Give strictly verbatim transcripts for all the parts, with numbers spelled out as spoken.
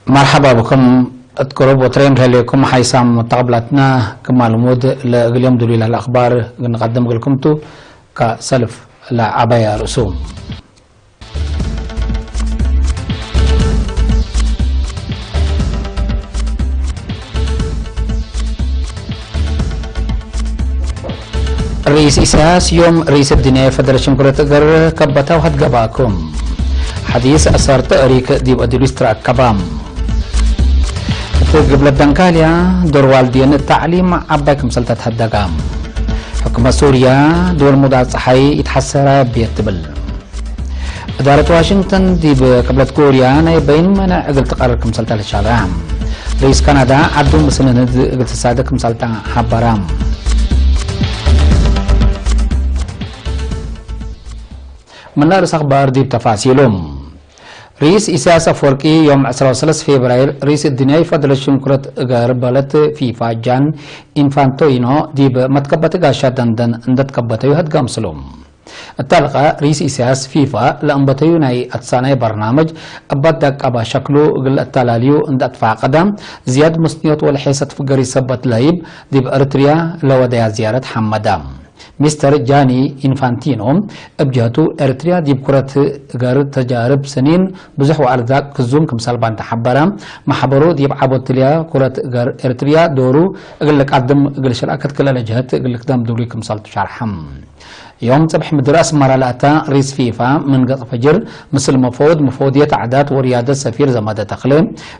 መርሐባ ብኩም እት ቅሩብ ወትሬም ለህሌኩም ሓይሳም ሙተቀብላትና፣ ክማ ልሙድ ለእግል ዮም ድሉይ ለህለ አክባር እግል ንቀድም እግልኩም ቱ። ከሰልፍ ለዐበያ ርእሱ። ርኢስ ኢሳያስ ዮም ርኢስ እድንያይ ፈደረሽን ኩረት እገር ከበታው ሀድገባኩም። ሐዲስ አሳር ተእሪክ ዲብ አዱሊስ ትረአከባ። እት ግብለት ደንካልያ ዶር ዋልድየን እት ተዕሊም ዐባይ ክምሰል ተትሀደጋ። ሕኩመት ሱርያ ድወል ሙዳት ጸሓይ ኢትሐሰራ ቤት ትብል። እዳረት ዋሽንግተን ዲብ ቅብለት ኮርያ ናይ በይን መነዕ እግል ትቀርር ክምሰል ተልሻረ። ርኢስ ካናዳ ዐዱ ምስንህድ እግል ትሳደግ ክምሰል ተሐበረ። ምነ ርእስ አክባር ዲብ ተፋሲሉ። ርኢስ ኢሳያስ አፈወርቂ ዮም ዕስራ ወሰለስ ፌብራይር ርኢስ እድንያይ ፈደረሽን ኩረት እገር በለት ፊፋ ጃን ኢንፋንቶይኖ ዲብ መትከበት ጋሻ ደንደን እንደ ትከበተዩ ሀድጋ ምስሉ። እተ ልቀ ርኢስ ኢሳያስ ፊፋ ለአንበተዩ ናይ አትሳናይ በርናምጅ እበ ደቀበ ሸክሉ እግል ለአተላልዩ እንደ አትፋቀደ፣ ዝያድ ምስንዮት ወለሔሰት ፍገሪ ሰበት ለህይብ ዲብ ኤርትርያ ለወደያ ዝያረት ሐመደ። ሚስተር ጃኒ ኢንፋንቲኖ እብ ጀህቱ፣ ኤርትርያ ዲብ ኩረት እገር ተጃርብ ስኒን ብዙሕ ወአርዛቅ ክዙም ክምሰል ባንተ ሐበረ። መሕበሩ ዲብ ዐቦትልያ ኩረት እገር ኤርትርያ ዶሩ እግል ለቃድም እግል ሽራከት ክለ ለጀህት እግል ልክደም ድሩይ ክምሰልቱ ሸርሐ። ዮም ጽብሕ ምድር አስመረ ለአተ ርኢስ ፊፋ ምን ገጽ ፈጅር ምስል መፈውድ መፈውድየት ዓዳት ወርያደት ሰፊር ዘመደ ተክሌ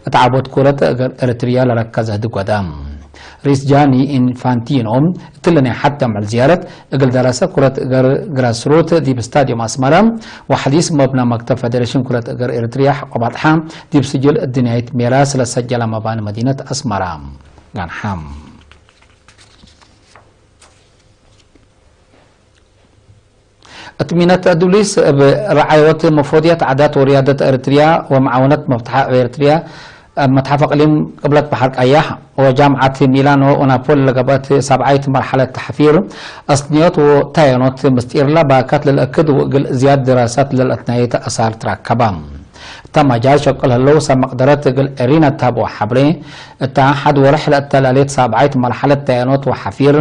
እት ዐቦት ኩረት እገር ኤርትርያ ለረከዘ ህድግ ወደ። ርኢስ ጃኒ ኢንፋንቲኖ እትለ ናይ ሐቴ ምዕል ዝያረት እግል ደረሰ ኩረት እገር ግራስሩት ዲብ ስታድዮም አስመረ ወሐዲስ መብነ መክተብ ፈደሬሽን ኩረት እገር ኤርትርያ ሐቆ ባጥሓ ዲብ ስጅል እድንያይት ሜራስ ለሰጀለ መባኒ መዲነት አስመረ ጋንሐ። እት ሚነት አዱሊስ እብ ረዓዮት መፎድየት ዓዳት ወርያደት ኤርትርያ ወመዓወነት መፍትሐ እብ ኤርትርያ እብ መትሐፍ እቅሊም ቅብለት በሐር ቀያሕ ወጃምዓት ሚላኖ ወናፖሊ ለገብአት ሳብዓይት መርሐለት ተሕፊር አስንዮት ወታየኖት ምስጢርለ ባካት ለልአክድ ወእግል ዝያድ ድራሳት ለልአትናየት አሳር ትረከበ። እተ መጃል ሸቅል ህለው ሰብ መቅደረት እግል ዕሪነት ተሀብ ወሐብሬ፣ እተ ሐድ ወርሕ ለእተላሌት ሳብዓይት መርሐለት ታየኖት ወሐፊር፣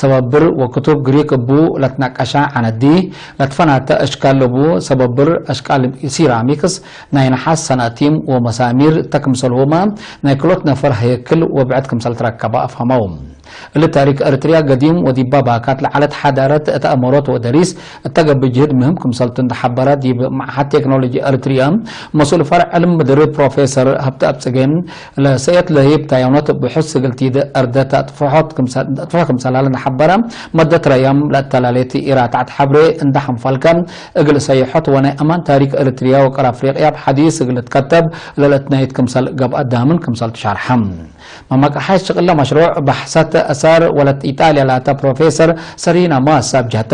ሰበብር ወክቱብ ግሪክ እቡ ለትናቀሻ ዐነዲ፣ ለትፈናተ አሽካል እቡ ሰበብር አሽቃል ሲራሚክስ፣ ናይ ነሓስ ሰናቲም ወመሳሚር እተ ክምሰልሁመ፣ ናይ ክሎት ነፈር ሀየክል ወብዕድ ክምሰል ትረከበ አፍሀመው። እሊ ታሪክ ኤርትርያ ገዲም ወዲባ ባካት ለዐለት ሐዳረት እት አእመሮት ወደሪስ እተ ገብእ ጅህድ ምህም ክምሰልቱ እንደ ሐበረ፣ ዲብ መዓሀድ ቴክኖሎጂ ኤርትርያ መስኡል ፈርዕ ዕልም ምድር ፕሮፌሰር ሀብተአብ ጽጌ ለሰእየት ለህይብ ታየኖት ብሑስ እግል ቲደ እርደት አጥፍሖት ክምሰ-፣ አጥፍሖ ክምሰላል እንደ ሐበረ፣ መደት ረያም ለአተላሌት ኢራትዐት ሐብሬ እንደ ሐንፈልከ እግል ሰይሖት ወናይ አማን ታሪክ ኤርትርያ ወቀር አፍሪቅያ እብ ሐዲስ እግል ልትከተብ ለልአትናይት ክምሰል ገብአ ዳምን ክምሰልቱ ሻርሐ። መመቅርሓይ ሽቅለ መሽሩዕ በሕሰት አሳር ወለት ኢጣልያ ላተ ፕሮፌሰር ሰሪና ማስ አብ ጀህተ፣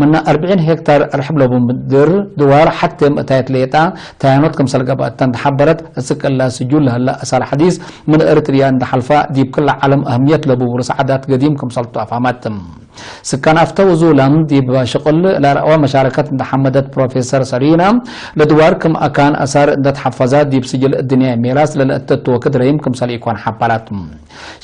ምነ አርብዒን ሄክታር ርሕብ ለቡ ምድር ድዋር ሐቴ ምእታየት ሌጣ ታያኖት ክምሰል ገብአት ተንተሐበረት፣ እስቅለ ስጁል ለህለ አሳር ሐዲስ ምን ኤርትርያ እንደ ሐልፋ ዲብ ክለ ዐለም አህምየት ለቡ ውርስ ዓዳት ገዲም ክምሰልቱ አፍሀመት። ስካን አፍተ ወዙላም ዲብ ሽቅል ለአርአወ መሻረከት እንደ ሐመደት ፕሮፌሰር ሰሪና፣ ለድዋር ክም አካን አሳር እንደ ተሐፈዛ ዲብ ስጅል እድንያይ ሜራስ ለለአተቱ ወክድ ረይም ክምሰል ኢኮን ሐበረት።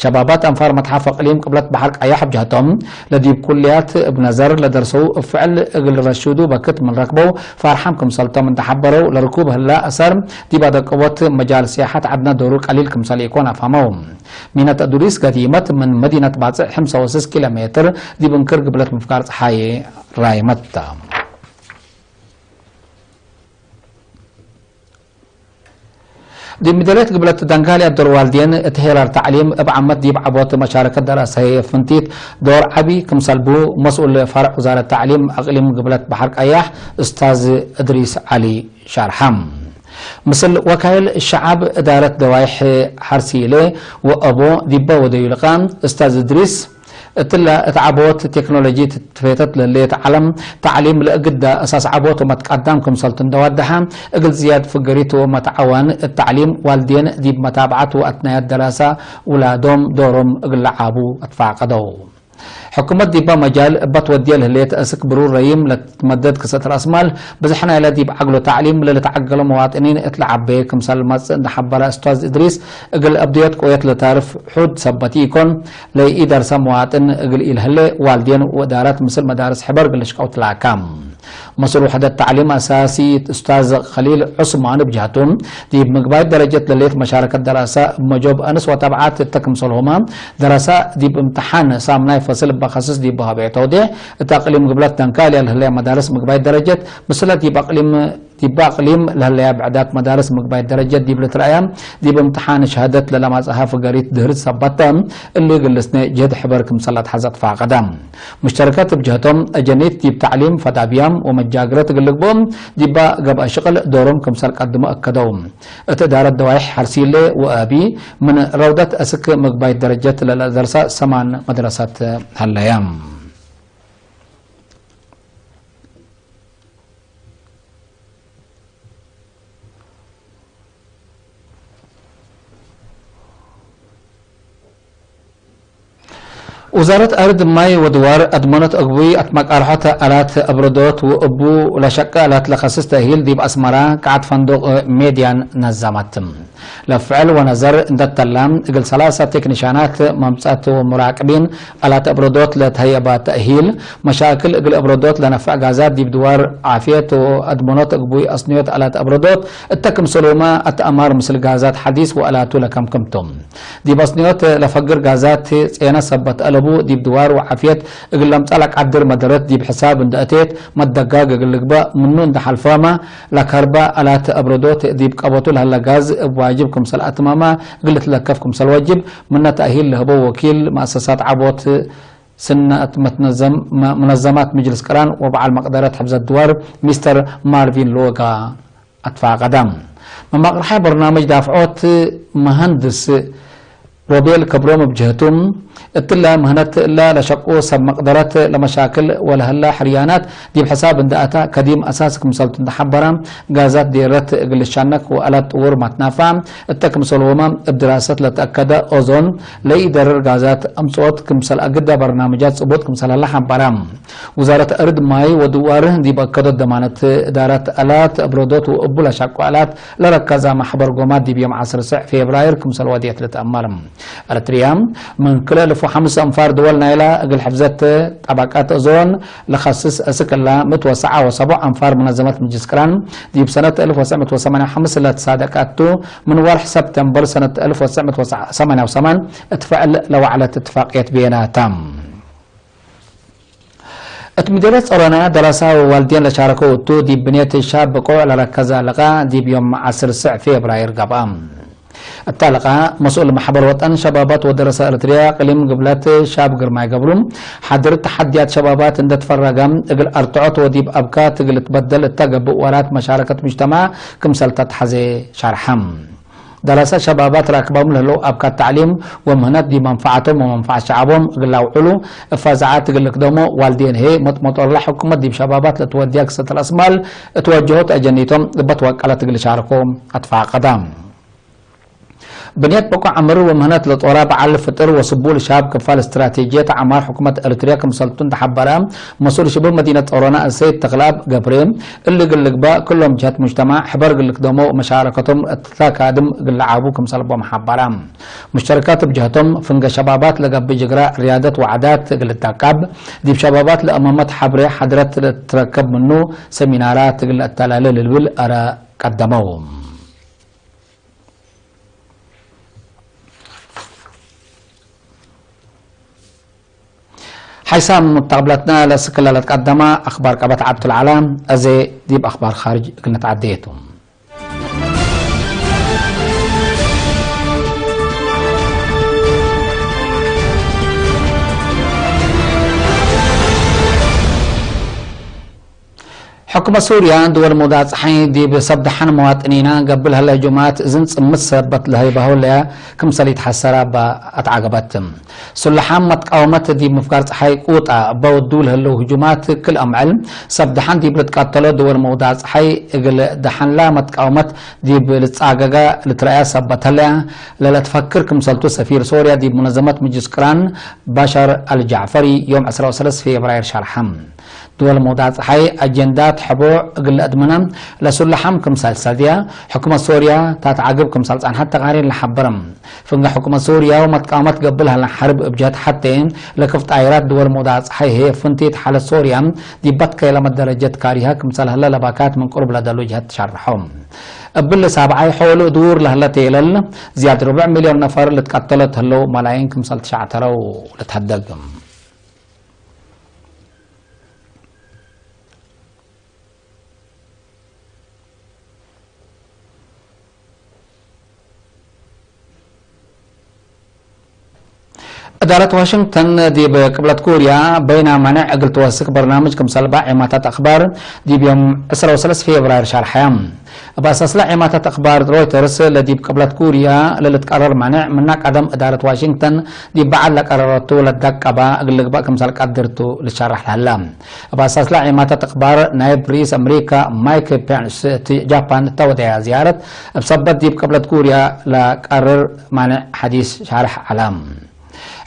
ሸባባት አንፋር መትሐፍ እቅሊም ቅብለት በሐር ቀያሕ ብጀህቶም፣ ለዲብ ኩልያት እብ ነዘር ለደርሰው እብ ፍዕል እግል ረሽዱ በክት ምን ረክበው ፋርሓም ክምሰልቶም እንደ ሐበረው፣ ለርኩብ ህለ አሳር ዲብ አደቀቦት መጃል ሲያሐት ዐድነ ዶሩ ቀሊል ክምሰል ኢኮን አፍሀመው። ሚነት አዱሊስ ገዲመት ምን መዲነት ባጽዕ ሐምሳ ወስስ ኪሎ ሜትር ዲብ እንክር ግብለት ምፍጋር ጸሓይ ራይመት ተ። ዲብ ምደርየት ግብለት ደንጋልያ ዶር ዋልድየን እት ሄራር ተዕሊም እብ ዓመት ዲብ ዐቦት መሻረከት ደራሳይ ፍንቲት ዶር ዐቢ ክምሰል ቡ መስኡል ፈርዕ ውዛረት ተዕሊም አቅሊም ግብለት በሐር ቀያሕ እስታዝ እድሪስ ዐሊ ሻርሐ። ምስል ወካይል ሸዐብ እዳረት ደዋይሕ ሐርሲሌ ወአቦ ዲበ ወደዩ ልቃ፣ እስታዝ እድሪስ፣ እትለ እት ዐቦት ቴክኖሎጂ ትትፌተት ለሌት ዐለም፣ ተዕሊም ለእግዳ አሳስ ዐቦት ወመትቀዳም ክምሰልቱ እንደ ወደሐ፣ እግል ዝያድ ፍገሪት ወመትዓዋን እት ተዕሊም ዋልዴን ዲብ መታብዐት ወአትናያት ደራሳ ውላዶም ዶሮም እግል ለዓቡ አትፋቀደው። ሕኩመት ዲበ መጃል እበ ትወድየ ለህሌት እስክ ብሩር ረዪም ለትትመደድ ክሰት ረአስማል ብዝሕ ናይለ ዲብ ዐግሎ ተዕሊም ለልትዐገሎ መዋጥኒን እት ለዐቤ ክምሰል መጽእ እንደ ሐበረ እስቷዝ እድሪስ፣ እግል አብድዮት ቅውየት ለታርፍ ሑድ ሰበት ኢኮን፣ ለኢደርሰ መዋጥን እግል ኢልህሌ ዋልዴን ወእዳረት ምስል መዳርስ ሕበር እግል ልሽቀው ትላካ። መስኡል ውሕደት ተዕሊም አሳሲ እስታዝ ከሊል ዑስማን እብ ጀህቱ፣ ዲብ ምግባይት ደረጀት ለሌት መሻረከት ደራሰ እብ መጆብ አንስ ወተብዓት እተ ክምሰልሁመ፣ ደራሰ ዲብ እምተሓን ሳምናይ ፈስል እበ ከስስ ዲብ ሀቤ ተውዴሕ፣ እት አቅሊም ግብለት ደንካልያ ለህለያ መዳርስ ምግባይት ደረጀት፣ ምስለ ዲብ አቅሊም፣ ዲብ አቅሊም ለህለያ ብዕዳት መዳርስ ምግባይት ደረጀት ዲብ ልትረአያ፣ ዲብ እምተሓን ሸሀደት ለለማጽአ ፍገሪት ድህርት ሰበተ፣ እሊ እግል ልስኔ ጅህድ ሕበር ክምሰል ለትሐዘ ትፋቀደ። ሙሽተረከት እብ ጀህቶም፣ አጀኒት ዲብ ተዕሊም፣ ፈዳብያም ወመጃግረት እግል ልግብኦም፣ ዲባ ገብአ ሽቅል ዶሮም ክምሰል ቀድሞ አከደው። እት እዳረት ደዋይሕ ሐርሲሌ ወአቢ፣ ምን ረውደት እስክ ምግባይት ደረጀት ለለደርሰ ሰማን መድረሰት ሀለየ። ውዛረት አርድ ማይ ወድዋር አድመኖት እግቡይ አትመቃርሖተ አላት አብረዶት ወእቡ ለሸቀ አላት ለከስስ ተእሂል ዲብ አስመራ ቀዐት ፈንዱቅ ሜድያን ነዘመት። ለፍዕል ወነዘር እንደ ተላ እግል ሰላሳ ቴክኒሻናት መምጸት ወሙራቅቢን አላት አብረዶት ለተህየበ ተእሂል መሻክል እግል አብረዶት ለነፍዕ ጋዛት ዲብ ድዋር ዓፍየት ወአድመኖት እግቡይ አስንዮት አላት አብረዶት እተ ክምሰልሁመ አትአማር ምስል ጋዛት ሐዲስ ወአላቱ ለከምክም ቶም። ዲብ አስንዮት ለፈግር ጋዛት ጼነ ሰበት አለቡ፣ ዲብ ድዋር ወዓፍየት እግል ለምጸእ ለቀድር መደረት ዲብ ሕሳብ እንደ አቴት፣ መደጋግ እግል ልግበእ ምኑ እንደ ሐልፈመ፣ ለከርበ አላት አብረዶት ዲብ ቀበቱ ለህለ ጋዝ እብ ዋጅብ ክምሰል አትመመ እግል ልትለከፍ ክምሰል ወጅብ፣ ምነ ተእሂል ለህበው ወኪል መአሰሳት ዐቦት ስነት መትነዘም-፣ መ-፣ ሙነዘማት ምጅልስ ቅራን ወበዓል መቅደረት ሕፍዘት ድዋር ሚስተር ማርቪን ሎጋ። አትፋቀደ። መማቅርሐ በርናምጅ ዳፍዖት መሀንድስ ሮቤል ክብሮም እብ ጀህቱ፣ እትለ ምህነት እለ ለሸቁ ሰብ መቅደረት ለመሻክል ወለህለ ሕርያናት ዲብ ሕሳብ እንደ አተ፣ ከዲም አሳስ ክምሰልቱ እንደ ሐበረ፣ ጋዛት ዴረት እግል ልሻነክ ወአላት ጥውር ማትናፋ እተ ክምሰልሁመ እብ ድራሰት ለተአከደ ኦዞን ለኢደርር ጋዛት አምጽኦት ክምሰል አግደ በርናምጃት ጽቡጥ ክምሰል ህለ ሐበረ። ውዛረት አርድ ማይ ወድዋር ዲብ አከዶት ደማነት እዳረት አላት አብረዶት ወእቡ ለሻቁ አላት ለረከዘ መሕበር ጎማት ዲብ ዮም ዐስር ሰዕ ፌብራይር ክምሰል ወድየት ልትአመር። ኤረትርያ ምን ክልኤ እልፍ ወሐምስ አንፋር ድወል ናይላ እግል ሕፍዘት ጠበቀት ኦዞን ለከስስ እስክ እላ ምት ወሰዓ ወሰቦዕ አንፋር መነዘመት ምጅልስ ቅራን ዲብ ሰነት እልፍ ወትሰዕ ምእት ወሰማንያ ወሐምስ ለትሳደቀቱ ምን ወርሕ ሰብተምበር ሰነት እልፍ ወትሰዕ ምእት ወሰማንያ ወሰማን እት ፍዕል ለወዕለት እትፋቅየት ቤናታ። እት ምዴርየት ጸሮና ደረሳ ወዋልዴን ለሻረከው እቱ፣ ዲብ ብኔት ሻብ ብቁዕ ለረከዘ ለቃ ዲብ ዮም ዐስር ሰዕ ፌብራይር ገብአ። እተ ለቃ መስኡል መሕበር ወጠን ሸባባት ወደረሳ ኤረትርያ እቅሊም ግብለት ሻብ ግርማይ ገብሩ፣ ሓድር ተሐድያት ሸባባት እንደ ትፈረገ፣ እግል አርትዖት ወዲብ አብካት እግል ልትበደል እተ ገብእ ወራት መሻረከት ሙጅተማዕ ክምሰል ተትሐዜ ሸርሐ። ደረሰ ሸባባት ራክባም ለህለው አብካት ተዕሊም ወምህነት ዲብ መንፈዐቶም ወመንፈዐት ሸዐቦም እግል ለአውዕሉ፣ እብ ፈዛዐት እግል ልክደሞ፣ ዋልዴን ህዬ መጥመጦርለ ሕኩመት ዲብ ሸባባት ለትወድያ ክሰት ረአስማል እት ወጀሆት አጀኒቶም እበ ትወቀለት እግል ልሻርኮ አትፋቀዳ። ብንየት በቆ ዐምር ወምህነት ለጦራ በዐል ፍጥር ወስቡል ሻብ ክፋል እስትራቴጅየት ዐማር ሕኩመት ኤረትርያ ክምሰልቱ እንተሐበረ፣ መስኡል ሽቡህ መዲነት ጦሮና አሰይድ ተክለአብ ገብሬ፣ እሊ እግል ልግበእ ክሎም ጀሀት ሙጅተማዕ ሕበር እግል ልክደሞ ወመሻረከቶም እት ለካድም እግል ለዓቡ ክምሰል ቦም ሐበረ። ሙሽተረካት እብ ጀሀቶም፣ ፍንገ ሸባባት ለገብእ ጅግረ፣ ርያደት ወዓዳት እግል ልታቃብ፣ ዲብ ሸባባት ለአመመት ሐብሬ ሓድረት ለትረከብ ምኑ፣ ሰሚናራት እግል ለአተላሌ ልብል አረ ቀደመው። ሓይሳም ሙተቅብለትና ለእስክለ ለትቀደመ አክባር ቀበት ዐብቱ ለዐለ፣ አዜ ዲብ አክባር ካርጅ እግል ንትዐዴ ቱ። ሕኩመት ሱርያ፣ ድወል መውዳቅ ጸሓይ ዲብ ሰብ ደሐን መዋጥኒና ገብእ ለህለ ህጁማት እዝን ጽምት ሰበት ለህይባሁ ለያ ክምሰል ኢትሐሰራ እባ አትዓገበት። ሱላሓም መትቃወመት ዲብ ምፍጋር ጸሓይ ቁጣ እበ ወዱ ለህለው ህጁማት ክል አምዕል፣ ሰብ ደሐን ዲብ ልትቀተሎ ድወል መውዳቅ ጸሓይ እግል ደሐንላ መትቃወመት ዲብ ልትጻገጋ ልትረአያ ሰበት ህለያ ለለትፈክር ክምሰልቱ ሰፊር ሶርያ ዲብ ሙነዘመት ምጅልስ ቅራን ባሻር አልጃዕፈሪ ዮም ዕስራ ወሰለስ ፌብራይር ሸርሐ። ድወል መውዳቅ ጸሓይ አጀንዳት ሐቦዕ እግል ለአድምነ ለሱላሓም ክምሰል ሰድያ፣ ሕኩመት ሶርያ ታትዓግብ ክምሰል ጸንሐት ተቃሪር ለሐብር። ፍንጌ ሕኩመት ሶርያ ወመትቃወመት ገብእ ለሀለ ሐርብ እብ ጀህት ሐቴ፣ ለክፍ ጣይራት ድወል መውዳቅ ጸሓይ ህዬ ፍንቲት ሓለት ሶርያ ዲብ በትከ ለመ ደረጀት ካሪሀ ክምሰል ህለ ለባካት ምን ቅሩብ ለደሉ ጀህት ሸርሖ። እብሊ ሳብዓይ ሖሉ ድውር ለህለ ቴለል ዝያድ ርቡዕ ሚልዮን ነፈር ልትቀተለት ህለው መላይን ክምሰል ትሸዕተረው ልትሀደግ። እዳረት ዋሽንግተን ዲብ ቅብለት ኩርያ በይና ማንዕ እግል ትወስክ በርናምጅ ክምሰል በ ዔማታት አክባር ዲብ ዮም ዕስራ ወሰለስ ፌብራይር ሻርሐያ። እብ አሳስለ ዔማታት አክባር ሮይተርስ ለዲብ ቅብለት ኩርያ ለልትቀረር ማንዕ ምና ቀደም እዳረት ዋሽንግተን ዲብ በዐል ለቀረረቱ ለዳቀባ እግል ልግበእ ክምሰል ቀድርቱ ልትሸረሕ ለሀላ። እብ አሳስለ ዔማታት አክባር ናይብ ርኢስ አምሪካ ማይክ ፔንስ እት ጃፓን እተ ወደያ ዝያረት እብ ሰበት ዲብ ቅብለት ኩርያ ለቀርር ማንዕ ሐዲስ ሻርሕ ዐለ።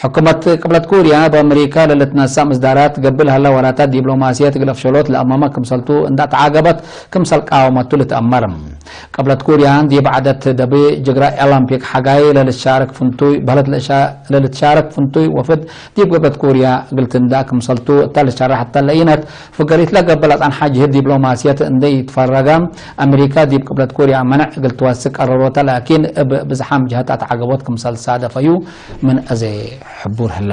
ሕኩመት ቅብለት ኩርያ እብ አምሪካ ለልትነሰእ ምስዳራት ገብእ ለሀለ ወራታት ዲብሎማስየት እግል አፍሸሎት ለአማመ ክምሰልቱ እንዳ ተዓገበት ክምሰል ቃወመቱ ልትአመር። ቅብለት ኩርያ ዲብ ዐደት ደቢ ጅግረ ኦሎምፒክ ሐጋይ ለልትሻረክ ፍንቱይ በህለት ለእሻ-፣ ለልትሻረክ ፍንቱይ ወፍድ ዲብ ቅብለት ኩርያ እግል ትንዳእ ክምሰልቱ እተ ልትሸረሕ እተ ለኢነት ፍገሪት ለገብእ ለጸንሐ ጅህት ዲብሎማስየት እንዴ ኢትፈረገ፣ አምሪካ ዲብ ቅብለት ኩርያ መነዕ እግል ትወስክ ቀረሮተ ላኪን እብ ብዝሓም ጀህት አትዓገቦት ክምሰል ሳደፈዩ ምን አዜ ሕቡር ህለ።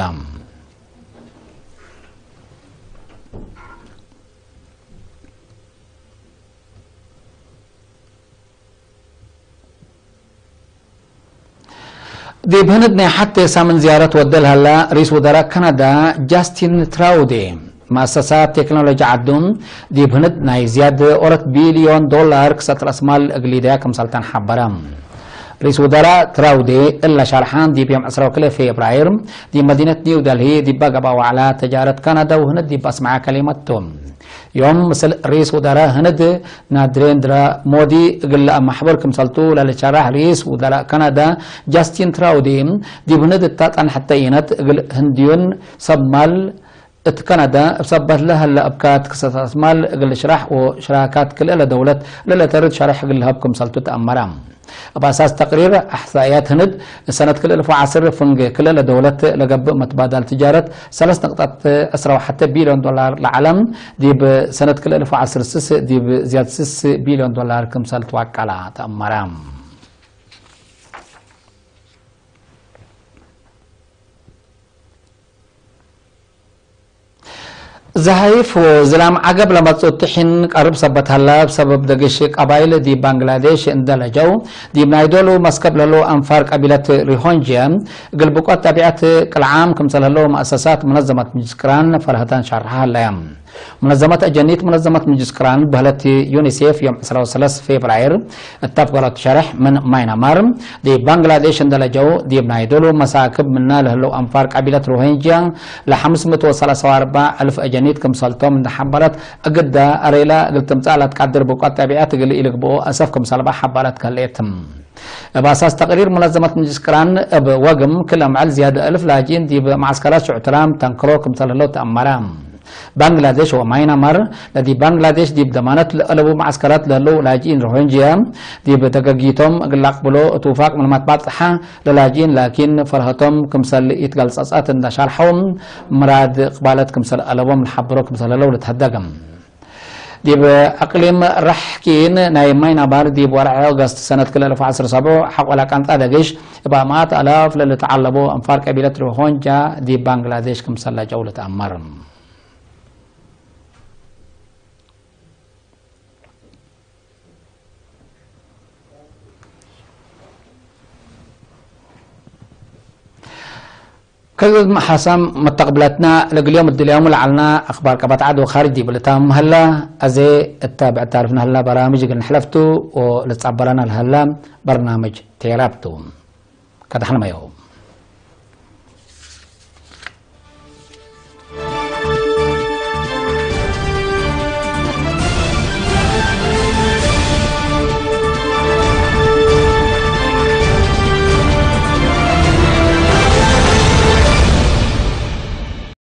ዲብ ህንድ ናይ ሐቴ ሳምን ዝያረት ወደ ለሀላ ርኢስ ውደራእ ከናዳ ጃስቲን ትራውዴ፣ መአሰሳት ቴክኖሎጂ ዐዱ ዲብ ህንድ ናይ ዝያድ ኦረት ቢልዮን ዶላር ክሰት ረአስማል እግል ሊደያ ክምሰልተን ሐበረ። ርኢስ ውደራእ ትራውዴ እለ ሸርሐን ዲብ ዮም ዕስራ ወክልኤ ፌብራይር ዲብ መዲነት ኒው ደልሂ ዲበ ገብአ ወዕላ ተጃረት ከናዳ ወህንድ ዲብ አስመዐ ከሊመት ቱ። ዮም ምስል ርኢስ ውደራእ ህንድ ናድሬንድራ ሞዲ እግል ለአመሕብር ክምሰልቱ ለልትሸረሕ ርኢስ ውደራእ ከናዳ ጃስቲን ትራውዴ፣ ዲብ ህንድ እተ ጸንሐተ ኢነት እግል ህንድዩን ሰብ ማል እት ከናዳ እብ ሰበት ለሀለ እብካት ክሰት ረአስማል እግል ልሽራሕ ወሽራካት ክልኤ ለደውለት ለለተርድ ሸርሕ እግል ልሀብ ክምሰልቱ ተአመረ። እብ አሳስ ተቅሪር አሕሳእያት ህንድ፣ ሰነት ክልኤ እልፍ ወዐስር ፍንጌ ክልኤ ለደውለት ለገብእ መትባዳል ትጃረት ሰለስ ነቅጠት ዕስራ ወሐተ ቢልዮን ዶላር ለዐለ፣ ዲብ ሰነት ክልኤ እልፍ ወዐስር ስስ ዲብ ዝያድ ስስ ቢልዮን ዶላር ክምሰል ትዋቀላ ተአመረ። ዘሀይፍ ወዝላም ዐገብ ለመጽኡ ትሒን ቀርብ ሰበት ሀላ፣ እብ ሰበብ ደግሽ ቀባይል ዲብ ባንግላዴሽ እንደ ለጀው፣ ዲብ ናይ ዶሉ መስከብ ለህለው አንፋር ቀቢለት ሪሆንጅየ፣ እግል ብቆት ጠቢዐት ቅልዓም ክምሰል ህለው መአሰሳት ሙነዘመት ምጅልስ ቅራን ፈርሀተን ሸርሐ ሀለየ። ሙነዘመት አጀኒት ሙነዘመት ምጅልስ ቅራን በህለት ዩኒሴፍ ዮም ዕስራ ወሰለስ ፌብራይር እት አፍገረቱ ሸርሕ፣ ምን ማይናማር ዲብ ባንግላዴሽ እንደ ለጀው፣ ዲብ ናይ ዶሉ መሳክብ ምና ለህለው አንፋር ቀቢለት ሮሂንጅያ ለሐምስ ምእት ወሰላሳ ወአርበዕ አልፍ አጀኒት ክምሰልቶም እንደ ሐበረት፣ እግዳ አሬላ እግል ትምጻእ ለትቀድር ብቆት ጠቢዐት እግል ኢልግብኦ አሰፍ ክምሰልባ ሐበረት ከህሌት። እብ አሳስ ተቅሪር ሙነዘመት ምጅልስ ቅራን፣ እብ ወግም ክል አምዕል ዝያድ አልፍ ላጅኢን ዲብ መዐስከራት ሹዕትራም ተንክሮ ክምሰል ህለው ተአመረ። ባንግላዴሽ ወማይናማር፣ ለዲብ ባንግላዴሽ ዲብ ደማነት ለአለቡ መዐስከራት ለህለው ላጅኢን ሮሂንጅያ፣ ዲብ ደገጊቶም እግል ለአቅብሎ እት ውፋቅ ምንመ ትባጽሐ ለላጅኢን ላኪን ፈርሀቶም ክምሰል ኢትገልጸጸት እንደ ሸርሐው፣ ምራድ ቅባለት ክምሰል አለቦም ለሐብሮ ክምሰል ህለው ልትሀደግ። ዲብ አቅሊም ራሕኪን ናይ ማይናማር ዲብ ወርሒ ኦገስት ሰነት ክልኤ እልፍ ወዐስር ሰብዑ ሐቆላ ቀንጻ ደግሽ እብ አማት አላፍ ለልትዐለቦ አንፋር ቀቢለት ሮሆንጃ ዲብ ባንግላዴሽ ክምሰል ለጀው ልትአመር። እብ ሐሳም መተቅብለትና ለእግል ዮም እድልያሙ ለዐልና አክባር ቀበት ዐድ ወካርጅ ዲብ ልታምም ሀላ፣ አዜ እተ ብዕድ ታልፍነ ሀላ በራምጅ እግል ንሕለፍቱ ወልትጸበለነ ለሀላ በርናምጅ ቴራብቱ። ከደሐንመ ዮም።